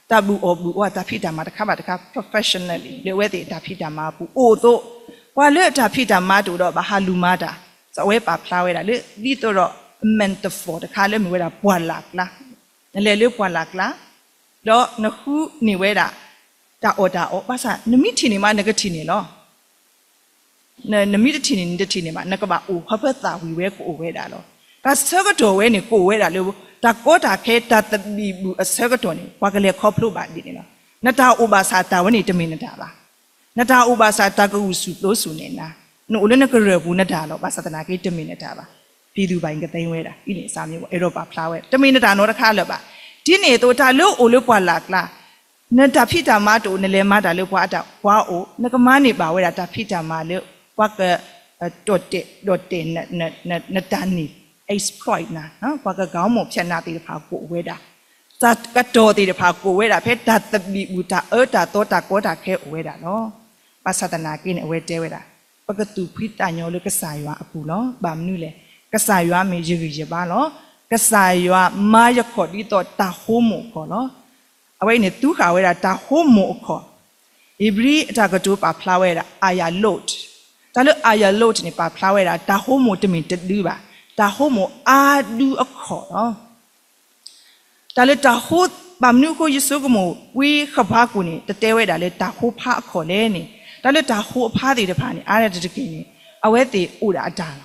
တၢ်ဘုၣ်အီၣ်ဘုၣ်အီတၢ်ဖံးတၢ်မၤတခါဘၣ်တခါ professionally လၢအဝဲသ့ၣ်အတၢ်ဖံးတၢ်မၤအပူၤအိၣ်သိး, ပှၤလၢအတၢ်ဖံးတၢ်မၤတအိၣ်ဒီးဘၣ်ဟးလူၤမၤတၢ်, အဝဲပာ်ဖျါဝဲဒၣ်လၢ ဒ်သိးဒီး metaphor တခါလၢမ့ၢ်ဝဲဒၣ်ပှၢ်လၢ်ကျါ, နလဲၤလၢပှၢ်လၢ်ကျါ ဒီးနဃုန့ၢ်ဝဲဒၣ် တၢ်အီၣ်တၢ်အီ, ဘၣ်ဆၣ် နမ့ၢ်ထံၣ်န့ၢ်မး နကထံၣ်န့ၢ်လီၤ. နမ့ၢ်တထံၣ်န့ၢ် နတထံၣ်န့ၢ်ဘၣ်, နကဘၣ်အိၣ်ဟၢဖၢသးဝံၤဝဲကအိၣ်ဝဲဒၣ်လီၤ. တၢ်ဆၢကတီၢ်ဝဲန့ၣ် ကအိၣ်ဝဲဒၣ်လၢ တၢ်ကီတၢ်ခဲ တၢ်သဘံၣ်ဘုၣ်အဆၢကတီၢ်န့ၣ် ပှၤကလဲၤခီဖျိဘၣ်ဒ်န့ၣ်လီၤ. နတၢ်အိၣ်ဘၣ်ဆၣ်တၢ်ဝဲန့ၣ်တမ့ၢ်နတၢ်ဘၣ်. နတၢ်အိၣ်ဘၣ်ဆၣ်တၢ်ကဂုာ်ဆူၣ်သိးဆူၣ်န့ၢ်နၤ, နအိၣ်လၢနကရၢၢ်ပူၤနတၢ်လီၤ, ဘၣ်ဆၣ်သနာ်က့တမ့ၢ်နတၢ်ဘၣ်. ဖံးသူၣ်ဘၣ်အံၤကသ့ဝဲဒၣ် အံၤန့ၣ် စၤမံဝဲ အဲၣ်ဒိးပာ်ဖျါဝဲ တမ့ၢ်နတၢ်နီတခါလၢၤဘၣ်. ဒ်န့ၣ်အသိးတၢ်လၢအအိၣ်လၢပှၢ်လၢ်ကျါ နတၢ်ဖံးတၢ်မၤတအိၣ် နလဲၤမၤတၢ်လၢပှၤအတၢ် ပှၤအိၣ် နကမၤန့ၢ်ဘၣ်ဝဲဒၣ်တၢ်ဖံးတၢ်မၤလၢ ပှၤက တီၢ်တဲာ် တီၢ်တဲာ် နတၢ်န့ၢ် exploit နၤ, ပှၤကဂၤမိၢ်ဖျဲးနၤသ့ၣ်တဖၣ်ကအိၣ်ဝဲဒၣ်, တၢ်ကတီၢ်သ့ၣ်တဖၣ်ကအိၣ်ဝဲဒၣ် ဖဲတၢ်သဘံၣ်ဘုၣ် တၢ်အၢတၢ်သီ တၢ်ကီတၢ်ခဲအိၣ်ဝဲဒၣ်လီၤ. ဘၣ်ဆၣ်သနာ်က့န့ၣ် အဝဲတဲဝဲဒၣ် ပကသူၣ်ဖှံသးညီလၢကစၢ်ယွၤအပူၤလီၤ. ဘၣ်မနုၤလဲၣ်, ကစၢ်ယွၤမ့ၢ်ယဂံၢ်ယဘါလီၤ. ကစၢ်ယွၤမၤယခီၣ်ဒ်သိးတၢ်ဟိမိၣ်အခီၣ်လီၤ. အဝဲအံၤန့ၣ် သူဃာ်ဝဲဒၣ်တၢ်ဟိမိၣ်အခီၣ်, ဧ့ၤဘြံၤအတၢ်ကတိၤပာ်ဖျါဝဲဒၣ် အၤယၤလိၣ်, တၢ်လၢအၤယၤလိၣ်န့ၣ် ပာ်ဖျါဝဲဒၣ် တၢ်ဟိမိၣ်တမ့ၢ်တဒုဘၣ်, တၢ်ဟိမိၣ်အါဒုအခီၣ်လီၤ. တၢ်လၢတၢ်ဟိ, ဘၣ်မနုၤအဃိ ယဆိကမိၣ်ဝံဃဘးကူာ်န့ၣ် တတဲဝဲဒၣ်လၢတၢ်ဟိဖးအခီၣ်လဲၣ်န့ၣ်, တၢ်လၢတၢ်ဟိအဖါသ့ၣ်တဖၣ်န့ၣ် အါတက့ၢ်န့ၣ် အဝဲသ့ၣ်အိၣ်ဒၣ်အတၢ်လီ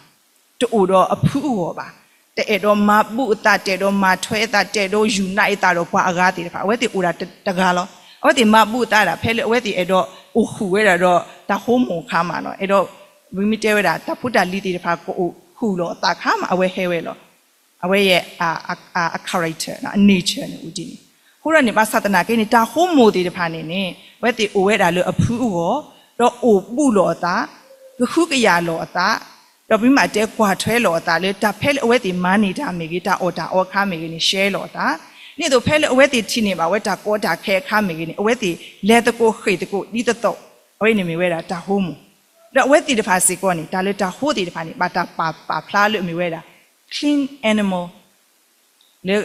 ၤ. တအိၣ်ဒီးအဖုအဂီၢ်ဘၣ်. တအဲၣ်ဒိးမၤဘူၣ်အသး, တအဲၣ်ဒိးမၤထွဲအသး, တအဲၣ်ဒိး unite အသးဒီးပှၤအဂၤသ့ၣ်တဖၣ်, အဝဲသ့ၣ်အိၣ်ဒၣ်တဂၤလီၤ. အဝဲသ့ၣ်မၤဘူၣ်အသးဒၣ် ဖဲလၢအဝဲသ့ၣ်အဲၣ်ဒိးအိၣ်ဃုာ်ဝဲဒၣ်ဒီးတၢ်ဟိမိၣ်အခါမးနီၤ, အဲၣ်ဒိး ပမ့ၢ်တဲဝဲဒၣ် တၢ်ဖိတၢ်လံၤသ့ၣ်တဖၣ် ကအိၣ်ဃုာ်လိာ်အသးအခါမး အဝဲဟဲဝဲလီၤ. အဝဲအံၤ အ character အ nature န့ၣ်အိၣ်ဒ်န့ၣ်. အဃိဒီးန့ၣ် ဘၣ်ဆၣ်သနာ်က့န့ၣ် တၢ်ဟိမိၣ်သ့ၣ်တဖၣ်န့ၣ်န့ၣ် အဝဲသ့ၣ်အိၣ်ဝဲဒၣ်လၢအဖုအဂီၢ်, ဒီးအိၣ်ဘူၣ်လိာ်အသး, ကဟုကယာ်လိာ်အသး, ဒီးပမ့ၢ်တဲကွၢ်ထွဲလိာ်အသးလၢ တၢ်ဖဲလၢအဝဲသ့ၣ်မၤန့ၢ်တၢ်မ့ၢ်ဂ့ၤ, တၢ်အီၣ်တၢ်အီအခါမ့ၢ်ဂ့ၤန့ၣ် ရှဲလိာ်အသး, ဒ်သိးဖဲလၢအဝဲသ့ၣ်ထံၣ်န့ၢ်ဘၣ်ဝဲတၢ်ကီတၢ်ခဲအခါမ့ၢ်ဂ့ၤန့ၣ် အဝဲသ့ၣ်လဲၤသကိးဃ့ၢ်သကိးဒ်သိးသိး, အဝဲန့ၣ်မ့ၢ်ဝဲဒၣ်တၢ်ဟိမိၣ်. ဒီးအဝဲသ့ၣ်တဖၣ်စ့ၢ်ကီးန့ၣ် တၢ်လၢတၢ်ဟိသ့ၣ်တဖၣ်န့ၣ် ဘၣ်တၢ်ပာ်ပာ်ဖျါလၢအမ့ၢ်ဝဲဒၣ် clean animal လၢ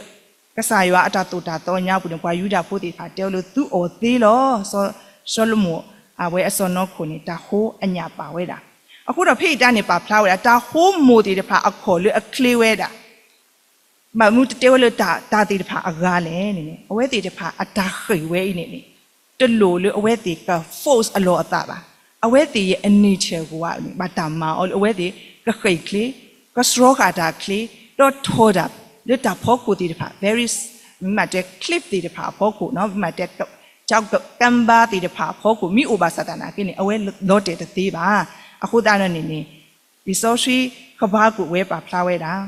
ကစၢ်ယွၤအတၢ်သိၣ်တၢ်သီညါပူၤန့ၣ် ပှၤယူဒၤဖိသ့ၣ်တဖၣ်တဲဝဲလၢ သုအီၣ်သ့လီၤ. စီၤ စီၤၡလိၤမိၣ် အဝဲအစီၢ်နီၤခိၣ်န့ၣ် တၢ်ဟိအညၣ်ပာ်ဝဲဒၣ်. အဃိဒီးဖဲအံၤတၢ်န့ၣ်ပာ်ဖျါဝဲဒၣ် တၢ်ဟိမိၣ်သ့ၣ်တဖၣ်အခီၣ်လၢအချ့ဝဲဒၣ် ဘၣ်မနုၤတတဲဝဲလၢတၢ်သ့ၣ်တဖၣ်အဂၤလဲၣ်န့ၣ်န့ၣ် အဝဲသ့ၣ်တဖၣ်အတၢ်ဃ့ၢ်ဝဲအံၤန့ၣ်န့ၣ် တလိၣ်လၢအဝဲသ့ၣ်က force အလီၤအသးဘၣ်. အဝဲသ့ၣ်အ nature အဂီၢ်န့ၣ် ဘၣ်တၢ်မၤအီၤလၢအဝဲသ့ၣ်ကဃ့ၢ်ချ့, ကဆှီဃာ်တၢ်ချ့, ဒီးထီၣ်တၢ်လၢတၢ်ဖီခိၣ်သ့ၣ်တဖၣ် very မ့ၢ်တဲ cliff သ့ၣ်တဖၣ်အဖီခိၣ်နီၤ, မ့ၢ်တဲ ကၠီကကၢဘါသ့ၣ်တဖၣ်အဖီခိၣ် မ့ၢ်အိၣ်ဘၣ်ဆၣ်သနာ်က့န့ၣ် အဝဲလီၤတဲာ်တသ့ဘၣ်. အဃိသတးဒီးန့ၣ်န့ၣ် လံာ်စီဆှံဃဘးကူာ်ဝဲပာ်ဖျါဝဲဒၣ်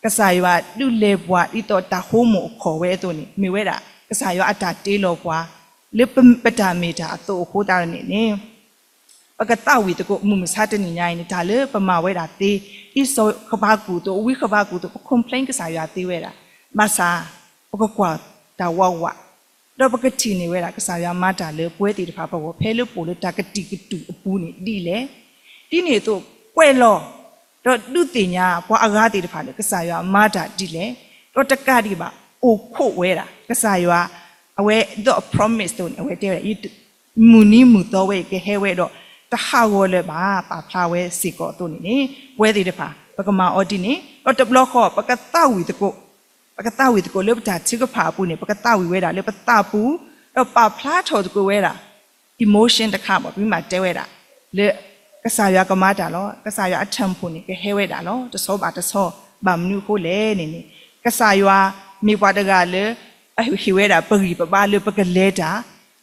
ကစၢ်ယွၤဒုးလဲၤပှၤဒ်သိးတၢ်ဟိမိၣ်အခီၣ်ဝဲအသိးန့ၣ် မ့ၢ်ဝဲဒၣ် ကစၢ်ယွၤအတၢ်တ့လီၤပှၤ လၢပတၢ်မ့ၢ်တၢ်အသိးအဃိသတးဒီးန့ၣ်န့ၣ် ပကသးဝံၣ်သကိး မုၢ်မဆါတနံၤညါအံၤန့ၣ် တၢ်လၢပမၤဝဲဒၣ်သ့ ဒ်စီၤဃဘးကူာ်အသိး ဝံဃဘးကူာ်အသိး ပ complain ကစၢ်ယွၤသ့ဝဲဒၣ်, ဘၣ်ဆၣ် ပကကွၢ်တၢ်ဝးဝး ဒီးပကထံၣ်န့ၢ်ဝဲဒၣ် ကစၢ်ယွၤမၤတၢ်လၢပဝဲသ့ၣ်တဖၣ်ပဂီၢ် ဖဲလၢပအိၣ်လၢတၢ်ကတံာ်ကတူာ်အပူၤန့ၣ်ဒ်လဲၣ်. ဒ်န့ၣ်အသိး ကွဲးလီၤ ဒီးဒုးသ့ၣ်ညါပှၤအဂၤသ့ၣ်တဖၣ်လၢ ကစၢ်ယွၤမၤတၢ်ဒ်လဲၣ်, ဒီးတကးဒံးဘၣ် အိၣ်ခိးဝဲဒၣ် ကစၢ်ယွၤ အဝဲဒိးအ promise အသိးန့ၣ် အဝဲတဲဝဲဒၣ် ယ မုၢ်နံၤမုၢ်သီဝဲအံၤ ကဟဲဝဲဒီး တဟးဂီၤလၢၤဘၣ် ပာ်ဖျါဝဲစ့ၢ်ကီးအသိးန့ၣ်န့ၣ် ပဝဲသ့ၣ်တဖၣ် ပကမၤအီၤဒ်န့ၣ် ဒီးတဘျီဃီ ပကသးဝံၣ်သကိး ပကသးဝံၣ်သကိးလၢပတၢ်ထုကဖၣ်အပူၤန့ၣ် ပကသးဝံၣ်ဝဲဒၣ်လၢပသးပူၤ ဒီးပာ်ဖျါထီၣ်သကိးဝဲဒၣ် emotion တခါဘၣ် ပမ့ၢ်တဲဝဲဒၣ် လၢ ကစၢ်ယွၤကမၤတၢ်လီၤ. ကစၢ်ယွၤအ tempo န့ၣ် ကဟဲဝဲဒၣ်လီၤ တဆီဘၣ်တဆီ ဘၣ်မနုၤအဃိလဲၣ်န့ၣ်န့ၣ် ကစၢ်ယွၤ မ့ၢ်ပှၤတဂၤလၢ အဟ့ၣ်ဝဲဒၣ်ပဂံၢ်ပဘါလၢပကလဲၤတၢ်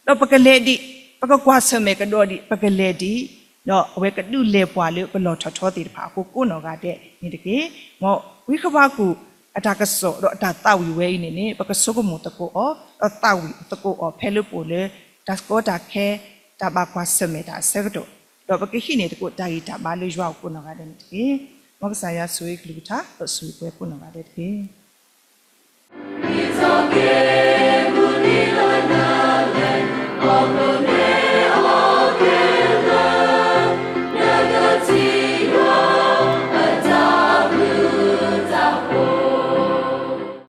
ဒီးပကလဲၤဒံး ပကကွၢ်ဆၢၣ်မဲာ်ကဒီးဒံး ပကလဲၤဒံး ဒီးအဝဲကဒုးလဲၤပှၤလၢကလီၢ်ထီၣ်ထီသ့ၣ်တဖၣ်အဃိကိးနီၢ်ဂၤဒဲးန့ၣ်တက့ၢ်. မ်ဝံဃဘးကူာ်အတၢ်ကစီၣ်ဒီးအတၢ်သးဝံၣ်ဝဲအံၤန့ၣ်န့ၣ် ပကဆိကမိၣ်သကိးအီၤ ဒီးသးဝံၣ်သကိးအီၤဖဲလၢပအိၣ်လၢ တၢ်ကီတၢ်ခဲ တၢ်ဘၣ်ကွၢ်ဆၢၣ်မဲာ်တၢ်အဆၢကတီၢ် ဒီးပကဟံးန့ၢ်သကိးတၢ်ဂံၢ်တၢ်ဘါလၢယွၤအအိၣ်ကိးနီၢ်ဂၤဒဲးန့ၣ်တက့ၢ်. မ်ကစၢ်ယွၤဆိၣ်ဂ့ၤကလုၢ်ကထါ ဒီးဆိၣ်ဂ့ၤပှၤကိးနီၢ်ဂၤဒဲးတက့ၢ်.